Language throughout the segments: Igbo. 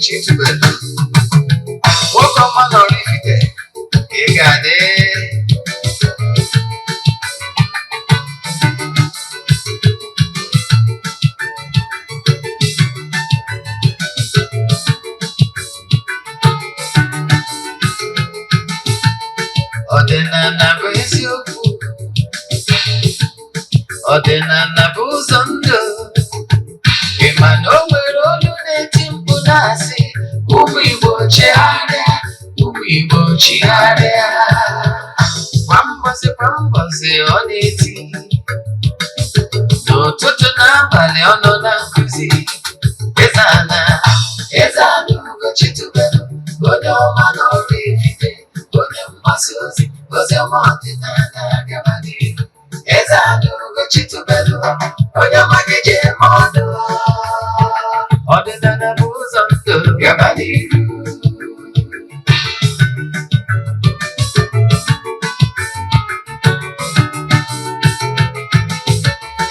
Ugochi tubelu, nwoke ọma na Oraifite, ị ga-adị. Ọdịnala bụ eziokwu, ọdịnala bụ ụzọ ndụ. Ị ma na o nwere olu na-eti mkpu na-asị, ụmụ Igbo chegharịa, ụmụ Igbo chigharịa. Kwa mbọsị kwa mbọsị ọ na-eti, n'ụtụtụ na abalị ọ nọ na nkụzi. Eze ana, Eze ana Ugochi tubelu, onye ọma na Oraifite, onye mgbasa ozi, ozi ọma ọdịnala gaba n'ihu. Eze ana Ugochi tubelu, onye ọma gị ji eme ọnụ. Ọdịnala bụ ụzọ ndụ, gaba n'ihu.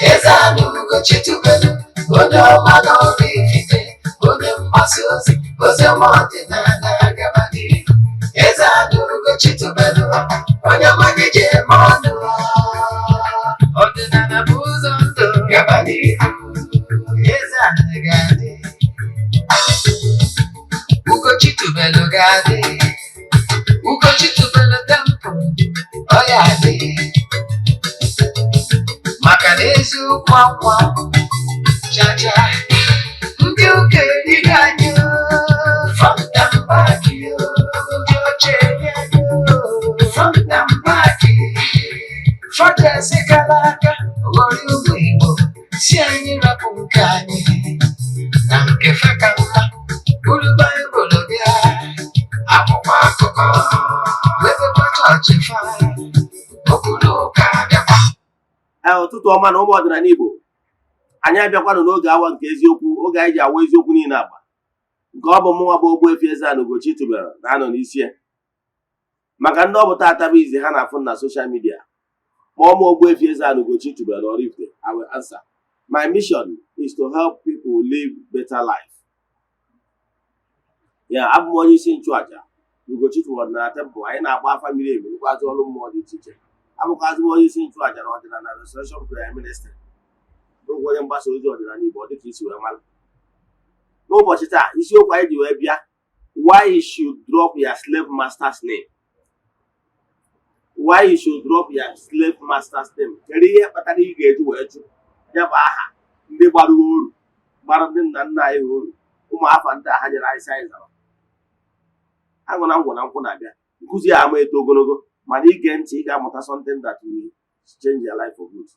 Eze ana Ugochi tubelu, onye ọma na Oraifite, onye mgbasa ozi, ozi ọma ọdịnala gaba n'ihu. Eze ana Ugochi tubelu, onye ọma gị ji eme ọnụ. Ọdịnala bụ ụzọ ndụ, gaba n'ihu. Eze ana ga-adị, Ugochi tubelu ga-adị, Ugochi tubelu temple ọ ya adị, maka na eziokwu akwa chacha ndị ụka erighị anyị front and back, ndị ọcha eri anyị front and back. Fọdụsị kara aka ghọrọ ụmụ Igbo si anyị rapụ nke anyị na nke fe ka mma, buru Baịbụl bịa, akwụkwọ akụkọ, mepekwa chọọchị fa, okpuru ụka bịakwa. Ee, ụtụtụ ọma na ụmụ ọdịnala Igbo. Anyị abịakwanụ n'oge awa nke eziokwu, oge anyị ji awa eziokwu niile agba nke ọ bụ mụnwa bụ Ogbuefi Eze-Ana Ugochi tubelu na-anọ n'isi ya. Maka ndị ọ bụ taata bụ izi ha na-afụ na social media, kpọọ m Ogbuefi Eze-Ana Ugochi tubelu Oraifite, I will answer. My mission is to help people live better life. Ya abụ m onye isi nchụaja Ugochi tubelu ọdịnala temple. Anyị na-agba afa miri emi, rụkwazị ọrụ mmụọ dị iche iche. Abụkwazị m onye isi nchụaja na ọdịnala Restoration Prayer Ministry, bụrụkwa onye mgbasa ozi ọdịnala Igbo dịka isi wee mara. N'ụbọchị taa, isiokwu anyị ji wee bịa: why you should drop your slave master's name. Why you should drop your slave master's name. Kedu ihe kpatara ị ga-eji wee jụ ya bụ aha ndị gbara oru, gbara ndị nna nna anyị oru, ụmụ afa ndị a ha nyere anyị sị anyị zara aṅụ na ngwụ na nkwụ na-abịa? Nkụzi a ama eto ogologo, mana ige ntị, ị ga-amụta something that will change your life for good.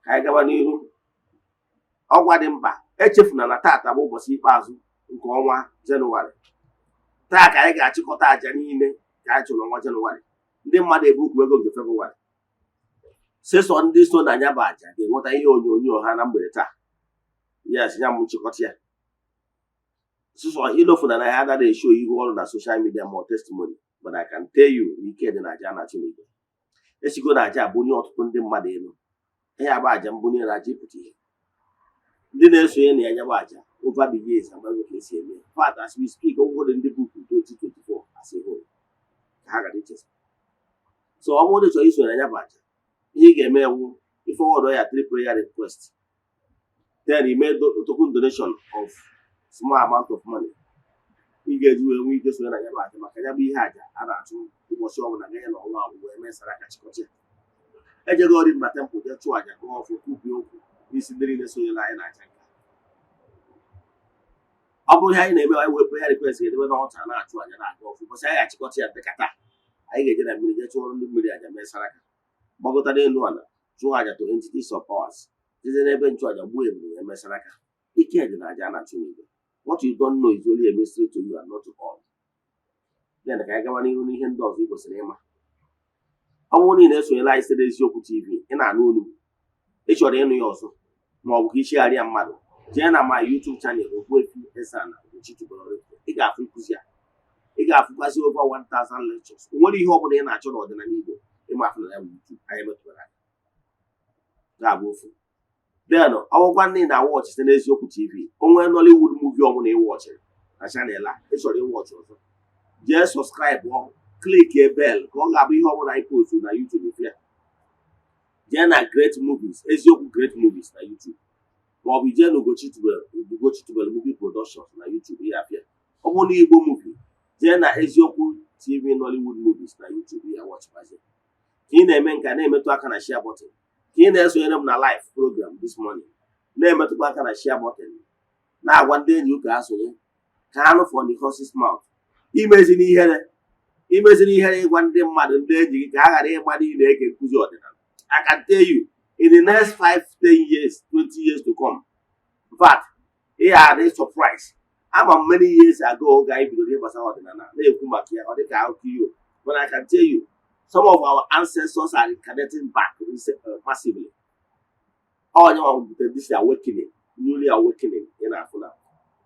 Ka anyị gaba n'ihu. Ọgwa dị mkpa, echefuna na taata bụ ụbọchị ikpeazụ nke ọnwa Jenụwarị. Taa ka anyị ga-achịkọta àjà niile ka anyị chụrụ n'ọnwa Jenụwarị. Ndị mmadụ ebukwu ego nke Febrụwarị. Sesọ ndị so na ya bụ àjà ga-enweta ihe onyonyo ha na mgbede taa. Yes, ya m nchịkọta ya sụsọ ilofuna na ya anaghị eshow ihu ọrụ na social media ma testimony, but I can tell you na ike dị na aja na-achụ n'igwe. Esigo na aja abụnye ọtụtụ ndị mmadụ elu. Ihe abụ aja mbunye na aja ịpụta ihe. Ndị na-esonye na ya bụ aja over the years amaghị ka esi eme. In fact, as we speak, ọgwụgwọ dị ndị book 2024 as a whole ka ha gara ichesa. So ọ bụrụ na ị chọrọ isonye na ya bụ aja, ihe ị ga-eme ewu forward ya three prayer request, then you make token donation of small amount of money ị ga-eji wee nwee ike sonye na ya bụ aja, maka ya bụ ihe aja a na-achụ ụbọchị ọbụla ganye na ọnwa agwụ wee mee saraka chịkọcha ya. Ejego ori mba temple jee chụọ aja, gụọ ọfọ, kwubie okwu n'isi ndị niile sonyere anyị na aja nke a. Ọ bụrụ ihe anyị na-eme, anyị wee prayer request ga-edebe n'ọta, na-achụ aja, na-aga ọfụ. Ụbọchị anyị achịkọta ya dịka taa, anyị ga-eje na mmiri jee chụọrọ ndị mmiri aja, mee saraka, gbagota n'elu ala, chụọ aja to entities of powers, jeze n'ebe nchụaja, gbuo ebulu wee mee saraka. Ike dị na aja a na-achụ n'igwe. What you don't know is only a mystery to you and not to all. Then ka anyị gawa n'ihu n'ihe ndị ọzọ ị kwesịrị ịma. Ọ bụrụ na ị na-esonyere anyị site n'Eziokwu TV, ị na-anụ olu m, ị chọrọ ịnụ ya ọzọ ma ọ bụ ka ichigharịa mmadụ, jee na my YouTube channel, Ogbuefi Eze-Ana Ugochi tubelu Oraifite. Ị ga-afụ nkụzi a, ị ga-afụkwazị over 1000 lectures. O nwere ihe ọ bụla ị na-achọ n'ọdịnala Igbo ịma afụ na ya bụ YouTube anyị metụtara aka ga-abụ ofu. Then ọgwụkwa ndị na-awatch site n'Eziokwu TV, o nwee Nollywood movie ọbụla ị watchịrị, Na channel a ị chọrọ ịwatch ọzọ, jee subscribe, click bell, ka ọ ga-abụ ihe ọbụla anyị post na YouTube ya. Jee na Great Movies, Eziokwu Great Movies na YouTube, maọbụ jee na Ugochi Tubelu Movie Productions na YouTube ya. Afịa ọ bụrụ na Igbo movie, jee na Eziokwu TV Nollywood Movies na YouTube ya. Watchbazie ka ị na-eme nke a, na-emetụ aka na share button. Ka ị na-esonyere m na live program this morning, na-emetụkwa aka na share button, na-agwa ndị enyi ụka ha sonye, ka ha nụ from the horse's mouth. Imezina ihere, imezina ihere ịgwa ndị mmadụ, ndị enyi gị, ka ha ghara ịgba niile ege nkụzi ọdịnala. I can tell you, in the next 5, 10 years, 20 years to come, in fact, ị ga-adị surprise. Ama m many years ago, oge anyị bidoro ihe gbasara ọdịnala, na-ekwu maka ya, ọ dịka akụkọ iyo. But I can tell you, some of our ancestors are reincarnating back massively. Onye nwa butere this awakening, newly awakening ị na-afụ na,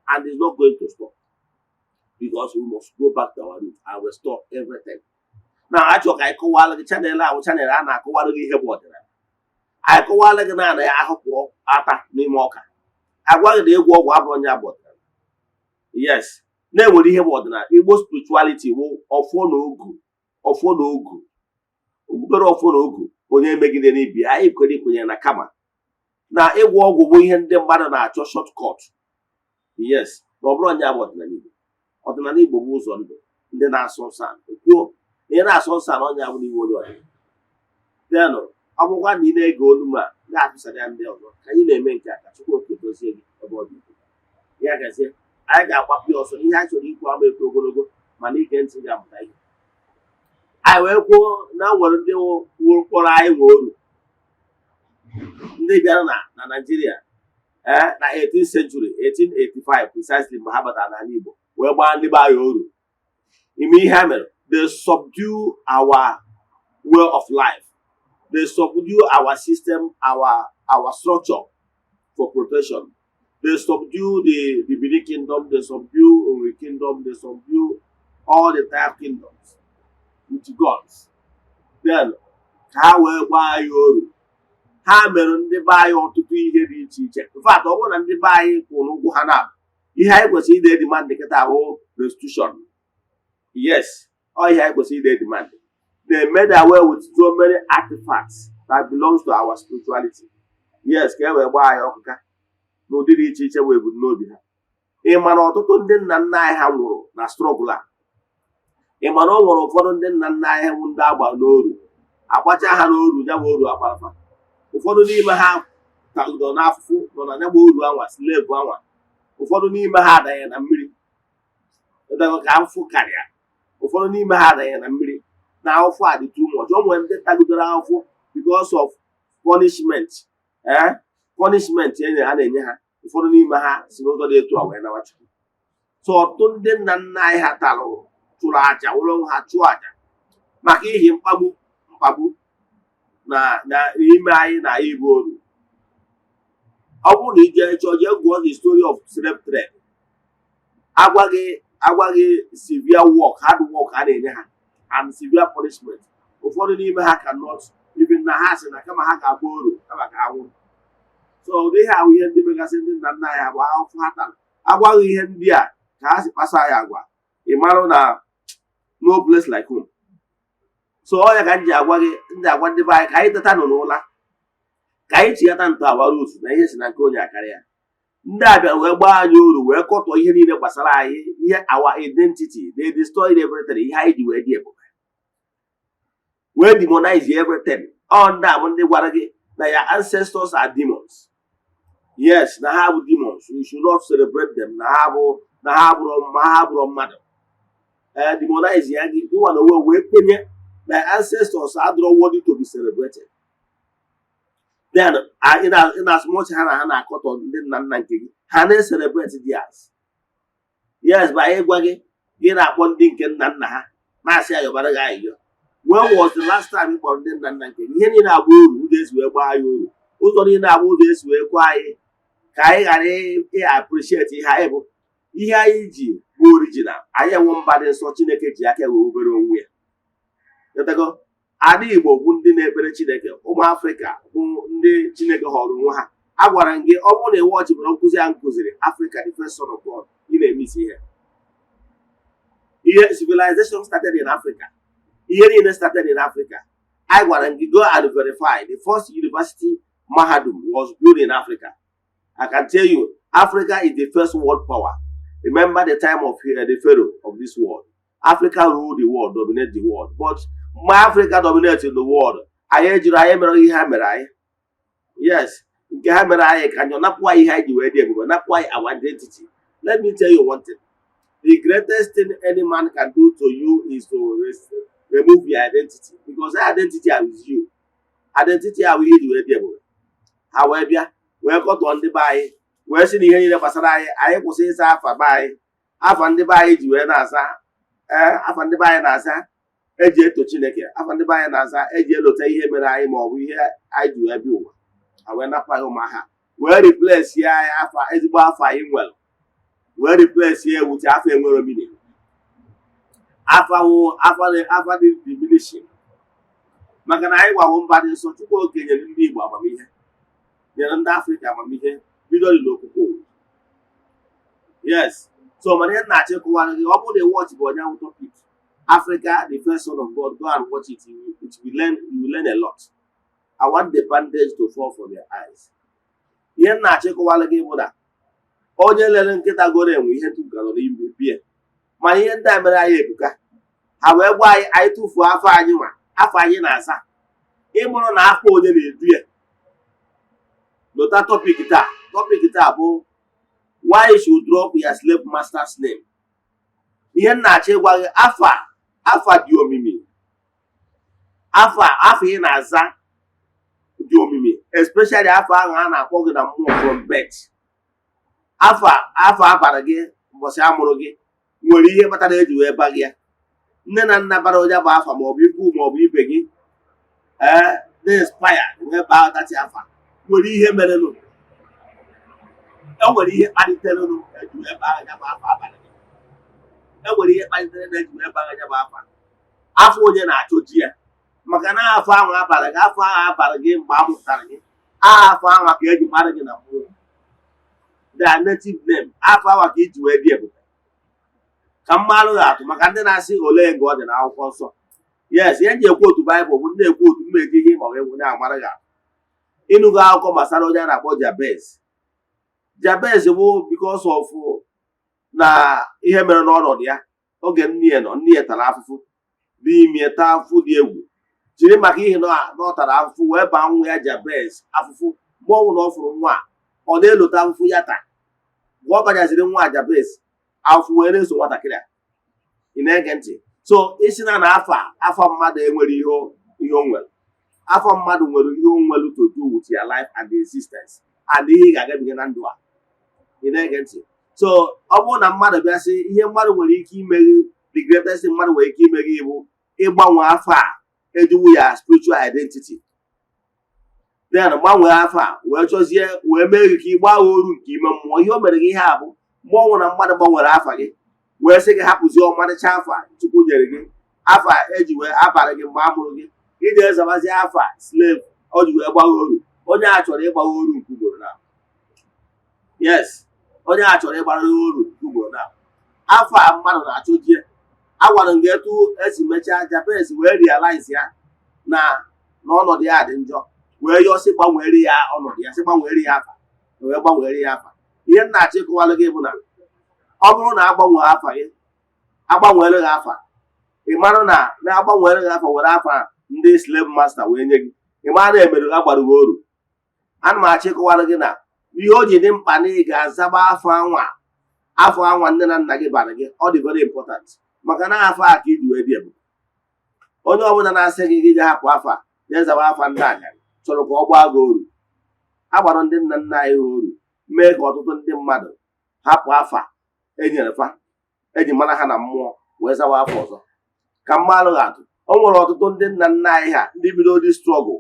and it's not going to stop, because we must go back to our roots and restore everything. Na achọ ka anyị kọwara gị, channel ahụ, channel a na-akọwara gị ihe bụ ọdịnala. Anyị kọwara gị na ya ahụpụ ata n'ime ọka, agwa gị na ịgwọ ọgwụ abụrụ onye abụ ọdịnala. Yes, na-enwere ihe bụ ọdịnala. Igbo spirituality wụ ọfọ na ogu, ọfọ na ogu, okpukpere ọfọ na ogu. Onye megidere ibi anyị kwere ikwenye na kama na ịgwọ ọgwụ bụ ihe ndị mmadụ na-achọ shortcut. Yes, na ọ bụrụ onye abụ ọdịnala Igbo. Ọdịnala Igbo bụ ụzọ ndụ. Ndị na-asọ nsọ ala kwuo na ị na-asọ nsọ ala, onye abụ n'iwu onye ọdịnala. Denụ, ọ bụrụkwa na ị na-ege olu m a, na-atụsara ya ndị ọzọ ka anyị na-eme nke a, ka Chukwu oke dozie gị ebe ọ dị ukwuu. Ya gazie. Anyị ga-agbapụ ya ọsọ n'ihe anyị chọrọ ikwu ama ekwu ogologo, mana ige ntị ga-amụta ihe. Anyị wee kwuo na nwere ndị wụrụ kpọrọ anyị nwe oru, ndị bịara na Naịjirịa na 18th century, 1885 precisely, mgbe ha batara n'ala Igbo wee gbaa ndị be anyị oru. Ime ihe ha mere, they subdue our way of life, they subdue our system, our structure for protection. They subdue the Benin Kingdom, they subdue Ori Kingdom, they subdue all the five kingdoms with guns. Then ka ha wee gbaa anyị oru. Ha mere ndị be anyị ọtụtụ ihe dị iche iche. In fact, ọ bụrụ na ndị be anyị kwụrụ ụgwọ ha na ihe anyị kwesịrị ide demand kịta ahụ, restitution. Yes, ọ ihe anyị kwesịrị ide demand. They made away with so many artifacts that belongs to our spirituality. Yes, ka e wee gbaa anyị ọkụka n'ụdị dị iche iche bụ ebumnobi ha. Ị ma na ọtụtụ ndị nna nna anyị ha nwụrụ na struggle a? Ị ma na o nwere ụfọdụ ndị nna nna anyị bụ ndị agba n'oru, agbacha ha n'oru, ya bụ oru agbarafa. Ụfọdụ n'ime ha tagidọ n'afụfụ nọ na ya bụ oru anwa, slave anwa. Ụfọdụ n'ime ha adanye na mmiri ịdago ka afụfụ karịa. Ụfọdụ n'ime ha adanye na mmiri na ahụfụ a dị too much. O nwere ndị tagidoro ahụfụ because of punishment, punishment enye ha na-enye ha. Ụfọdụ n'ime ha si n'ụzọ dị etu a wee nawa Chukwu. So ọtụtụ ndị nna nna anyị ha talụ, chụrụ aja, were onwe ha chụọ aja maka ihi mkpagbu na ime anyị na ịbụ oru. Ọ bụrụ na ije chọọ, jee gụọ the story of slave trade, agwa gị severe work, hard work a na-enye ha and severe punishment. Ụfọdụ n'ime ha cannot even, na ha sị na kama ha ga-agba oru, kama ka ha nwụrụ. So ụdị ihe ahụ, ihe ndị megasị ndị nna nna anyị ha bụ ahụhụ ha tara. Agwaghị ihe ndị a ka ha si kpasa anyị agwa, ị marụ na no place like home. So ọ ya ka m ji agwa gị, ndị agwa ndị be anyị, ka anyị teta nọ n'ụla, ka anyị chighata ntọala roots na ihe si na nke onye akarịa. Ndị a bịara wee gbaa anyị uru, wee kọtọ ihe niile gbasara anyị, ihe our identity. They destroyed everything, ihe anyị ji wee dị ebube, wee demonize everything. Ọ ndị a bụ ndị gwara gị na your ancestors are demons. Yes, na ha bụ demons, you should not celebrate them, na ha bụrụ ma ha bụrụ mmadụ. Ee, demonize ya gị gịnwa na onwe wee kwenye na ancestors adịrọ worthy to be celebrated. Then in as much ha na ha na-akọtọ ndị nna nna nke gị, ha na-celebrate theirs. Yes, bụ anyị gwa gị, gị na-akpọ ndị nke nna nna ha, na-asị ayọbara gị ayịyọ. When was the last time ị kpọrọ ndị nna nna nke gị? Ihe niile agba uru, ụzọ esi wee gbaa anyị uru, ụzọ niile agba ụzọ esi wee kwaa anyị ka anyị ghara ị appreciate ihe anyị bụ, ihe anyị ji bụ original. Anyị enwe mba dị nsọ Chineke ji aka wee obere onwe ya. Ịghọtago? Ada Igbo bụ ndị na-ekpere Chineke, ụmụ Afrịka bụ ndị Chineke họrọ onwe ha. A gwara m gị, ọ bụrụ na ị watchịbara nkụzi a m kụziri, Africa the First Son of God, ị na-emisi ihe. Ihe civilization started in Africa, ihe niile started in Africa. I gwara gị, go and verify, the first university, mahadum, was built in Africa. I can tell you, Africa is the first world power. Remember the time of the Pharaoh of this world. Africa rule the world, dominate the world. But mgbe Africa dominate the world, anyị ejiri anyị mere ihe ha mere anyị. Yes, nke ha mere anyị ka njọ, napụ anyị ihe anyị ji wee dị ebube, napụ anyị our identity. Let me tell you one thing. The greatest thing any man can do to you is to remove your identity, because that identity is you. Identity ahụ ihe ji wee dị ebube. Ha wee bịa wee kọtọọ ndị be anyị, wee sị na ihe niile gbasara anyị, anyị kwụsị ịza afa be anyị, afa ndị be anyị ji wee na-aza. Ee, afa ndị be anyị na-aza eji eto Chineke, afa ndị be anyị na-aza eji elota ihe mere anyị ma ọ bụ ihe anyị ji wee bịa ụwa. Ha wee napụ anyị ụmụ aha, wee replace ya anyị afa, ezigbo afa anyị nwere, wee replace ya ewute afa enwere meaning, afa wụ afa afa dị diminishing, maka na anyị gwawo mba dị nsọ. Chukwu Oke nyere ndị Igbo amamihe, nyere ndị Afrịka amamihe bido dị n'okwukwe ụwa. Yes, so mana ihe na-achọ ịkụwara gị, ọ bụrụ na watch bụ onye ahụ topic Africa the first son of God, go and watch it. It will learn, you will learn a lot. I want the bandage to fall from your eyes. Ihe m na-achọ ịkụwara gị bụ na onye lere nkịta goro enwe ihe tụgara n'ime bie, mana ihe ndị a mere anyị ebuka. Ha wee gwa anyị, anyị tụfuo afọ anyị nwa, afọ anyị na-aza, ịmụrụ na afọ onye na-edu ya. Lota topic taa. Topic taa bụ "Why you should drop your slave master's name". Ihe m na-achọ ịgwa gị, afa, afa dị omimi. Afa, afọ ị na-aza dị omimi, especially afọ ahụ a na-akpọ gị na mmụọ from birth. Afa, afọ abara gị mbọsị amụrụ gị nwere ihe kpatara eji wee ba gị ya. Nne na nna bara onye bụ afa, maọbụ ikwu maọbụ ibe gị, ee, na-inspire wee baa dati afa, nwere ihe merenụ. E nwere ihe kpaliterenụ eji wee baa ya bụ afa abalị gị. E nwere ihe kpalitere na eji wee baa ya bụ afa. Afọ onye na-achọ ji ya, maka na afọ ahụ abalị gị, afọ ahụ abalị gị mgbe a mụpụtara gị, afọ ahụ ka eji mara gị na mmụọ, their native name, afọ ahụ ka iji wee dị ebube. Ka mmalụ gị atụ, maka ndị na-asị ole nga ọ dị n'akwụkwọ nsọ. Yes, ihe nji ekwu otu Baịbụl bụ ndị ekwu otu mmeji ihe ma ọ bụ na-amara gị atụ. Ịnụgo akụkọ gbasara onye a na-akpọ Jabez. Jabez bụ because of na ihe mere n'ọnọdụ ya oge nne ya nọ, nne ya tara afụfụ dị ime, taa afụfụ dị egwu, jiri maka ihe na ọ tara afụfụ wee baa nwa ya Jabez afụfụ. Mgbe ọnwụ na ọ fụrụ nwa a, ọ na-elota afụfụ ya taa. Mgbe ọ banyaziri nwa Jabez afụfụ wee na-eso nwatakịrị a. Ị na-ege ntị? So isi na na afa, afọ mmadụ enwere ihe o nwere. Afọ mmadụ nwere ihe o nwere to do with your life and the existence and ihe ị ga-agabiga na ndụ a. Ị na-ege ntị? So ọ bụrụ na mmadụ bịa sị ihe mmadụ nwere ike ime gị, the greatest thing mmadụ nwere ike ime gị bụ ịgbanwe afọ a ejiwu ya spiritual identity, then gbanwee afọ a wee chọzie wee mee gị ka ị gbaa oru nke ime mmụọ. Ihe o mere gị ihe a bụ mgbe ọnwụ na mmadụ gbanwere afa gị wee sị gị hapụzie ọmarịcha afa Chukwu nyere gị, afa eji wee abalị gị mgbe a mụrụ gị, iji ezabazie afa slave o ji wee gbagha oru. Onye a chọrọ ịgbagha oru nke ugboro na, yes, onye a chọrọ ịgbara ya oru nke ugboro na afọ a mmadụ na-achọ ji ya. Agwara m gị etu esi mechaa Jabez wee realize ya na na ọnọdụ ya dị njọ, wee yọọ sị gbanwere ya ọnọdụ ya, sị gbanwere ya afa, wee gbanwere ya afa. Ihe m na-achọ ịkọwalụ gị bụ na ọ bụrụ na agbanwee afa gị, agbanwere gị afa, ị mara na na-agbanwere gị afa, were afa ndị slave master wee nye gị, ị mara na emere agbara gị oru. Ana m achọ ịkọwara gị na ihe o ji dị mkpa na ị ga-azaba afọ anwa, afọ anwa nne na nna gị bara gị. Ọ dị very important, maka na afọ a ka iji wee dị ebube. Onye ọbụla na-asị gị gị je hapụ afa a, jee zaba afa ndị anyarị, chọrọ ka ọ gbaa gị oru. A gbara ndị nna nna anyị ha oru, mee ka ọtụtụ ndị mmadụ hapụ afa enyere fa eji mara ha na mmụọ wee zawa afọ ọzọ. Ka mmalụ gị atụ, o nwere ọtụtụ ndị nna nna anyị ha ndị bido dị struggle,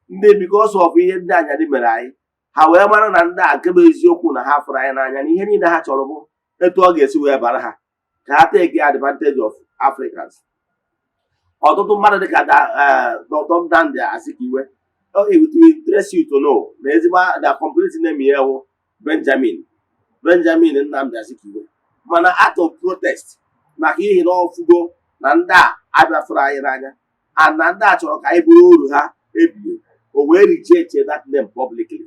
ndị because of ihe ndị anyarị mere anyị, ha wee mara na ndị a, nke bụ eziokwu, na ha fụrụ anyị n'anya, na ihe niile ha chọrọ bụ etu ọ ga-esi wee bara ha, ka ha take advantage of Africans. Ọtụtụ mmadụ dịka Dr. Nnamdi Azikiwe, it will interest you to know na ezigbo the complete name ya wụ Benjamin Nnamdi Azikiwe, mana out of protest Maka ihi na ọfụgo na ndị a abịafụrụ anyị n'anya and na ndị a chọrọ ka anyị bụrụ oru ha ebie. O wee reject that name publicly,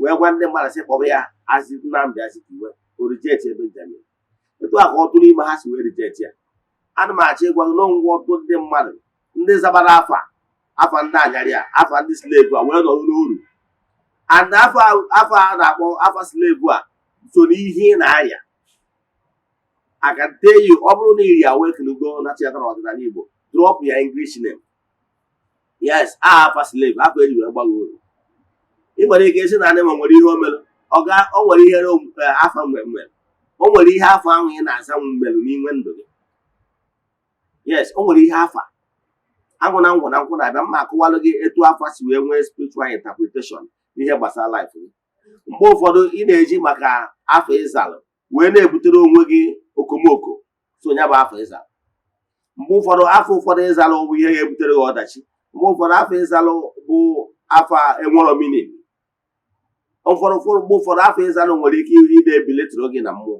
wee gwa ndị mmadụ sị kpọba ya Azi Nnamdi Azikiwe. O reject Benjamin. Etu a ka ọtụtụ n'ime ha si wee reject ya. Ana m achọ ịgwa gị na ngwa, ọtụtụ ndị mmadụ ndị zabara afa, afa ndị anyarị a, afa ndị slave a, wee nọrọ n'oru. And afa, afa a na-akpọ afa slave a so n'ihe ị na-aya. I can tell you, ọ bụrụ na iri awakenugo na chiatara ọdịnala Igbo, drop ya English name. Yes, aha afa slave, afa eji wee gbago uru. Ị nwere ike isi na anị ma nwere ihe o mere ọ ga o nwere ihe afa nwere, o nwere ihe afọ ahụ ị na-aza mmerụ n'ime ndụ gị. Yes, o nwere ihe afa agwụ na ngwụ na nkwụ na-abịa. Mma akụwalụ gị etu afa si wee nwee spiritual interpretation n'ihe gbasara life gị. Mgbe ụfọdụ ị na-eji maka afọ ịzalụ wee na-ebutere onwe gị okomoko. So ya bụ afọ ịzalụ, mgbe ụfọdụ afọ ụfọdụ ịzalụ bụ ihe ga-ebutere gị ọdachi. Mgbe ụfọdụ afọ ịzalụ bụ afọ enwero meaning. Ụfọdụ, mgbe ụfọdụ afọ ịzalụ nwere ike ide ebiletụrụ gị na mmụọ.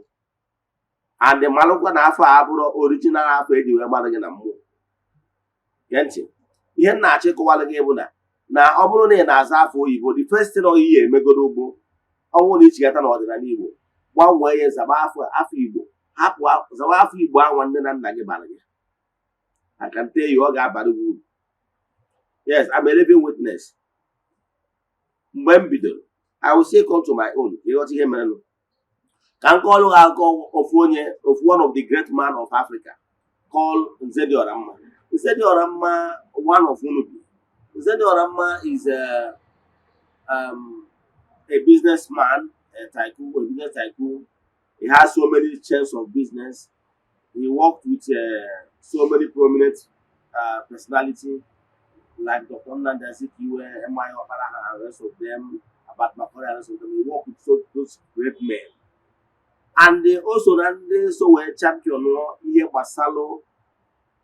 And malụkwa na afọ a abụrụ original afọ eji wee mara gị na mmụọ. Gee ntị, ihe m na-achọ ịkọwalụ gị bụ na ọ bụrụ na ị na-aza afọ oyibo, the first thing oyi ya emegoro bụ, ọ bụrụ na ichigata n'ọdịnala Igbo, gbanwee ya zaba afọ, afọ Igbo. Hapụ zaba afọ Igbo ahụ nne na nna gị bara gị. I can tell you, ọ ga-abara gị uru. Yes, I'm a living witness. Mgbe m bidoro, I will say come to my own. Ịghọta ihe merenụ, ka m kọọlụ gị akụkọ ofu onye, ofu one of the great man of Africa called Nze Ọramma. Nze Ọramma, one of Unubi. Nze Ọramma is a businessman, a tycoon, a business tycoon. He has so many chains of business. He worked with so many prominent personality like Dr. Nnamdi Azikiwe, M.I. Okpara, and the rest of them, Abat Macaulay and the rest of them. He worked with those great men. And they also na ndị so wee champion ihe gbasalụ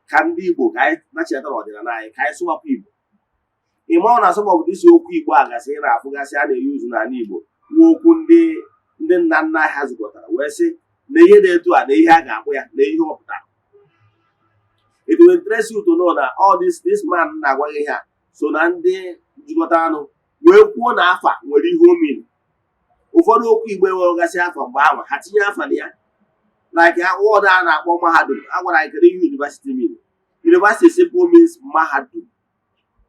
ka ndị Igbo ka anyị nachịata n'ọdịnala anyị, ka anyị sụwapụ Igbo. Ị ma na some of this okwu Igbo a gasị ị na-afụgasị a na-eyuzu n'ala Igbo nwa, okwu ndị nna nna ha zukọtara wee sị na ihe dị etu a na ihe a ga-akpụ ya na ihe ọ pụtara. It will interest you to know that all this man na-agwa gị ihe a so na ndị jikọta anụ wee kwuo na afa nwere ihe o mere. Ụfọdụ okwu Igbo enwegasị afa mgbe ahụ ha tinye afa na ya, like word a na-akpọ mahadum. A gwara anyị kedu ihe university mean. University simple means mahadum.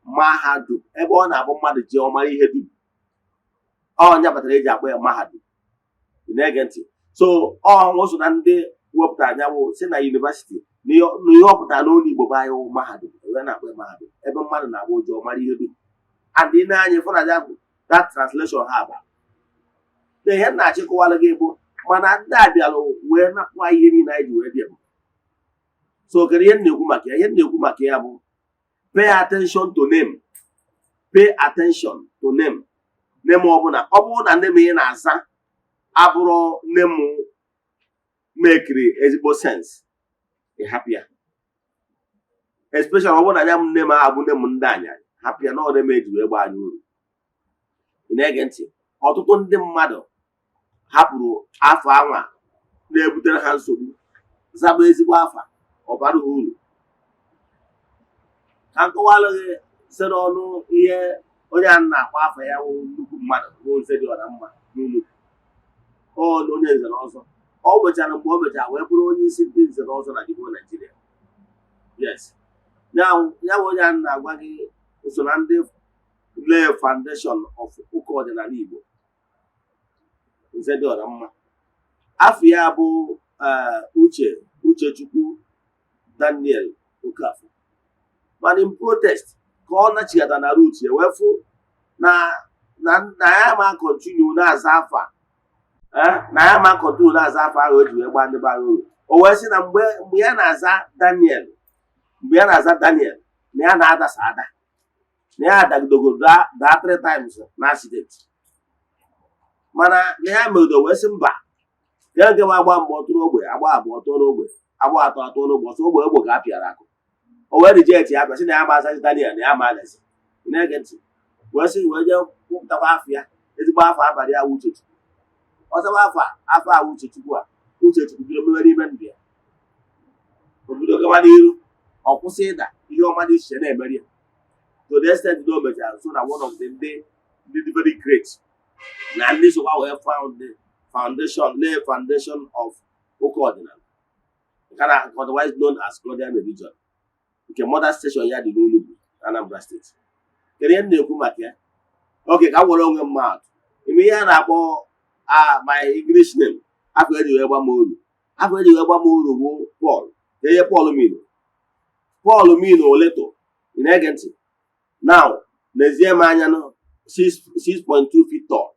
Mahadum ebe ọ na-abụ mmadụ ji ọmara ihe dum, ọ nya kpatara eji akpọ ya mahadum. Ị na-ege ntị? So ọ so na ndị wepụtara anyanwụ si na university na ihe ọ pụtara n'ụlọ Igbo bụ anyị wụ mahadum, ebe na-akpọ ya mahadum, ebe mmadụ na-agba ụjọ mara ihe dum. And ị na-anya fụ na ya bụ that translation ha ba na ihe m na-achịkọwara gị bụ, mana ndị a bịara wee napụ anyị ihe niile anyị ji wee bịa. So kedu ihe m na-ekwu maka ya? Ihe m na-ekwu maka ya bụ, pay attention to name. Pay attention to name. Name ọbụla, ọ bụrụ na name ị na-aza abụrụ name mekiri ezigbo sense, ị hapụ ya. Especially ọ bụrụ na ya m name ahụ bụ name ndị anya, hapụ ya na ọ name eji wee gbaa anyị uru. Ị na-ege ntị? Ọtụtụ ndị mmadụ hapụrụ afọ anwa na-ebutere ha nsogbu, zaba ezigbo afa, ọ bara ha uru. Ka m kọwalụ gị site n'ọnụ ihe onye a na-akpọ afọ ya wụ nnukwu mmadụ bụ Nze dị ọra mma n'Enugu. Ọ na onye nze na ọzọ ọ mechara, mgbe o mechara wee bụrụ onye isi ndị nze na ọzọ na Igbo Naijiria. Yes, ya bụ onye a na-agwa gị so na ndị lay foundation of ụka ọdịnala Igbo. Nze dị ọra mma, afọ ya bụ Uche Uchechukwu Daniel Okafor. Mana in protest ka ọ nachigata na root ya, wee fụ na ya ma continue na-aza afa, na ya ma continue na-aza afa ahụ o ji wee gbaa ndị be anyị uru. O wee sị na mgbe ya na-aza Daniel, mgbe ya na-aza Daniel, na ya na-adasa ada, na ya adagidogoro daa three times na accident, mana na ya megodo wee sị mba, nke nke bụ agba mgbe ọ tụrụ ogbe, agba abụọ tụọ n'ogbe, agba atọ atụọ n'ogbe, ọsọ ogbe ogbe ka a pịara akụ. O wee reject ya, sị na ya ma azazi Daniel, na ya ma adazi. Ị na-ege ntị? Wee sị wee jee kwupụtakwa afọ ya, ezigbo afọ abalị ya, Uchechukwu. Ọzọwa afọ, afọ a Uchechukwu a, Uchechukwu bido mewe n'ime ndụ ya. Obido gawa n'iru, ọ kwụsị ịda. Ihe ọma dị iche na-emeri ya, to the extent na o mechara so na one of the ndị dị very great na ndị sokwa wee found the foundation, lay foundation of ụka ọdịnala, nke na otherwise known as Godian Religion, nke mother station ya dị n'Enugu, Anambra State. Kedu ihe m na-ekwu maka ya? Oke ka m were onwe m maatụ. Ime ihe a na-akpọ a my English name, afọ eji wee gba m oru, afọ eji wee gba m oru bụ Paul. Ka ihe Paul mean? Paul mean little. Ị na-ege ntị now? N'ezie m anya nụ 6.2 feet tall.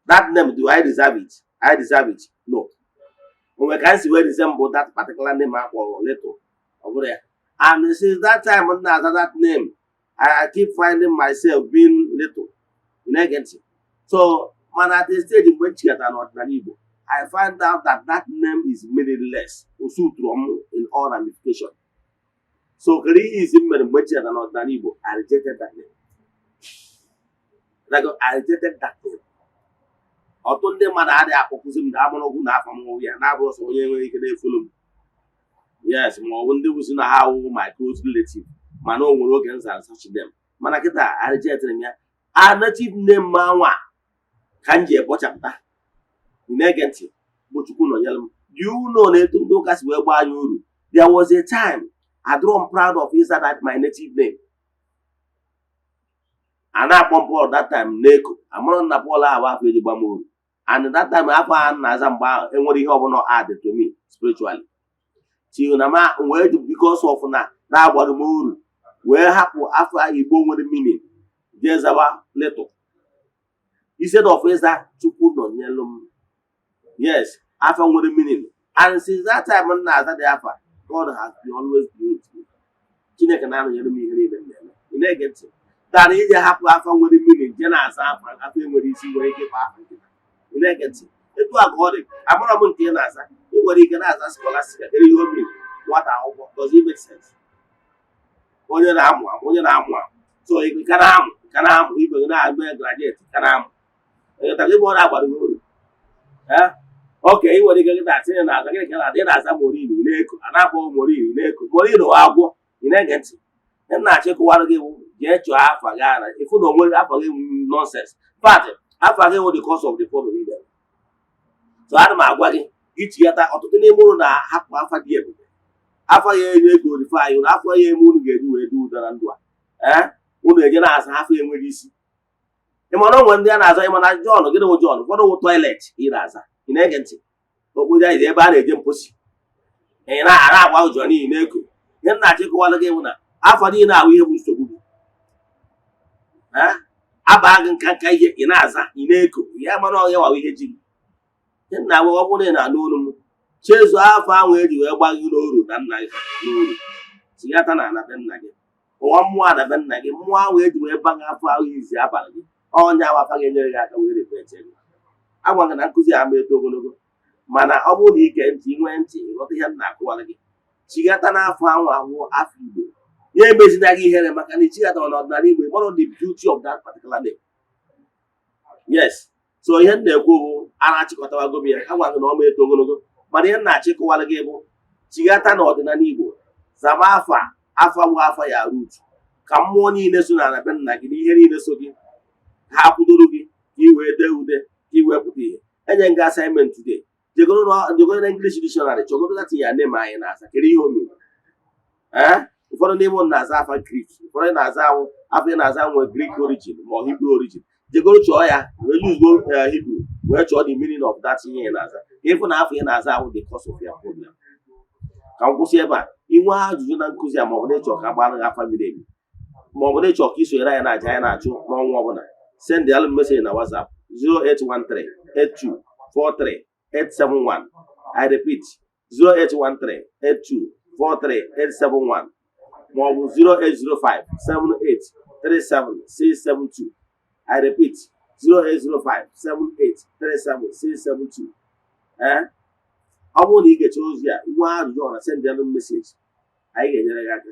That name, do I deserve it? I deserve it? No. Onwe ka m si wee resemble that particular name a kpọrọ little? Ọ bụrụ ya. And since that time m na-aza that name, I keep finding myself being little. Ị na-ege ntị? So mana at a stage, mgbe m chigata n'ọdịnala Igbo, I find out that that name is meaningless, osuturu m in all ramification. So kedu ihe izi m mere mgbe m chigata n'ọdịnala Igbo? I rejected that name. Like, I rejected that name. Ọtụtụ ndị mmadụ adịghị akpọkụzi m na amụrụgwụ na afọ m ya na-abụrụ sọ onye nwere ike na-efollow m, yes, ma ọ bụ ndị wụsị na ha awụ my close relative, mana o nwere oge m zara such them. Mana kịta, I rejected m ya. A native name m anwa ka m ji ekpochapụta. Ị na-ege ntị? Bụ Chukwu nọnyere m. Do you know na etu ndị ụka si wee gbaa anyị uru, there was a time adịrọ m proud of ịza that my native name. A na-akpọ m Paul that time na-eko amụrụ na Paul ahụ afọ eji gba m uru. And that time, afọ a na-aza mgbe ahụ enwere ihe ọbụla add to me spiritually, till na ma wee because of na na-agbara m uru wee hapụ afọ Igbo nwere meaning, jee zawa little instead of ịza Chukwu nọnyelụ m. Yes, afa nwere meaning. And since that time m na-aza dị afa, God has been always been with me. Chineke na-anọnyere m ihe niile m na-eme. Ị na-ege ntị? Tara ije hapụ afa nwere meaning, jee na-aza afa afa enwere isi, nwere ike ịkpa afa nkịta. Ị na-ege ntị? Etu a ka ọ dị. Amara m nke ị na-aza. Ị nwere ike na-aza Scholastica. Kedu ihe o mere? Nwata akwụkwọ. Does it make sense? Onye na-amụ amụ, onye na-amụ amụ. So ị ka na-amụ, ka na-amụ, ibe gị na-agba graduate, ka na-amụ. Ịghọtara ebe ọ na-agbara gị uru? Ee, oke ị nwere ike gị na-asị na na-aza gịnị ka na-adị na-aza Morin. Ị na-eko a na-akpọ Morin, ị na-eko Morin agwọ. Ị na-ege ntị? Ihe m na-achọ ịkụwara gị bụ jee chọọ afa gị ara ịfụ na onwere afa gị. Nonsense fact, afa gị wụ the cause of the problem ị na-enwe. So ana m agwa gị ichighata. Ọtụtụ n'ime ụlọ na-ahapụ afa dị ebube, afa ya enye ego orifo anyị ụnụ, afọ ya eme unu ga-eji wee dị udo na ndụ a. Ee, unu eje na-asa afọ enwere isi. Ị mana onwe ndị a na-aza, ị mana John, gịnị wụ John? Ụfọdụ wụ toilet ị na-aza. Ị na-ege ntị? Okpuru anyị ebe a na-eje mposi, ị na-ara agba ụjọ n'ihi na-eko. Ihe m na-achọ ịkọwara gị bụ na afọ niile ahụ ihe bụ nsogbu gị. Ee, abaa gị nka nka ihe ị na-aza, ị na-eko ya, mara ọhịa wawa ihe ji gị. Ihe nna agwa, ọ bụrụ na ị na-anụ olu m, chezuo afọ ahụ eji wee gba gị n'oru na nna gị n'oru, tinyata na ana be nna gị, ụwa mmụọ na be nna gị, mmụọ ahụ eji wee ba gị afọ ahụ izi abalị gị, ọnya ahụ afa ga-enyere gị aka wee repent gị. Agwa gị na nkụzi a ma eto ogologo, mana ọ bụrụ na ige ntị, nwee ntị ịghọta ihe m na-akụwara gị. Chigata n'afọ ahụ ahụ afọ Igbo ya emezina gị ihere, maka na ichigatara n'ọdịnala Igbo, ịgbọrọ the beauty of that particular name. Yes, so ihe m na-ekwu bụ a na-achịkọtawago m ya. Agwa gị na ọ ma eto ogologo, mana ihe m na-achọ ịkụwara gị bụ chigata n'ọdịnala Igbo, zama afa afa bụ afa ya root, ka mmụọ niile so n'ala be nna gị na ihe niile so gị ha kwudoro gị, ka ị wee dee ude, ka ị wee pụta ihe. Enye nga assignment today: jegoro na English dictionary, chọgoro that ya name anyị na-aza, kedu ihe o mere? Ee, ụfọdụ n'ime ụnụ na-aza afa Greek, ụfọdụ na-aza awụ afa ị na-aza nwee Greek origin ma ọ Hebrew origin. Jegoro chọọ ya, wee use Hebrew wee chọọ the meaning of that ihe ị na-aza, ka ịfụ na afọ ị na-aza awụ the cause of your problem. Ka m kwụsị ebe a. Inwe ajụjụ na nkụzi a, maọbụ na ịchọ ka agbara gị afa miri emi, maọbụ na ịchọ ka isonyere anyị na aja anyị na-achụ n'ọnwa ọbụla, send alụ message na WhatsApp 0813 8243 871. I repeat, 0813 8243 871, maọbụ 0805 78 37 672. I repeat, 0805 78 37 672. Ee, ọ bụrụ na ị ga-eche ozi a, nwa ajụjụ ọra, send alụ message, anyị ga-enyere gị aka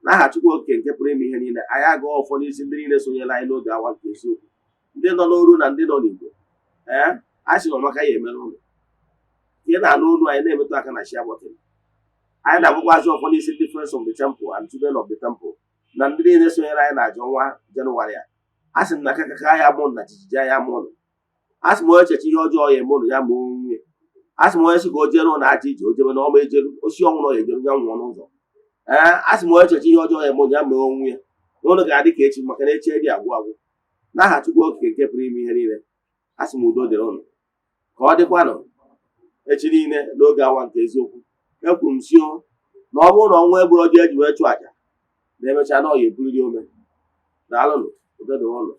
n'aha Chukwu Okike nke pụrụ ime ihe niile. Anyị agụọ ụfọdụ isi ndị niile sonyere anyị n'oge awa nke eziokwu, ndị nọ n'oru na ndị nọ n'Igbo. Ee, a sị na ọmaka ya emere ụlọ. Ihe na-anụ olu anyị na-emetụ aka na share button. Anyị na-agwụkwazị ọfọ n'isi ndị Friends of the Temple and Children of the Temple na ndị niile sonyere anyị na-aja ọnwa Jenụwarị a. A sị m na kakaka ya mụ na jijiji ya mụ ụnụ. A sị m, onye cheche ihe ọjọọ ya eme ụnụ, ya ma onwe. A sị m, onye sị ka o jere ụnụ aja ije, o jebe na ọma ejeru osi ọnwụ na ọ ya ejeru, ya nwụọ n'ụzọ. Ee, a sị m, onye cheche ihe ọjọọ ya eme ụnụ, ya mee onwe ya, na ụnụ ga-adị ka echi, maka na echi dị agwụ agwụ. N'aha Chukwu Okike nke pụrụ ime ihe niile, a sị m, udo dịrị ụnụ. Ka ọ dịkwanụ echi niile n'oge awa nke eziokwu. Ekwuru m si o na ọ bụrụ na ọnwa egburu ọjọọ eji wee chụọ àjà na emechaa na ọ ya eburiri ome. Daalụnụ, udo dịrị ụnụ.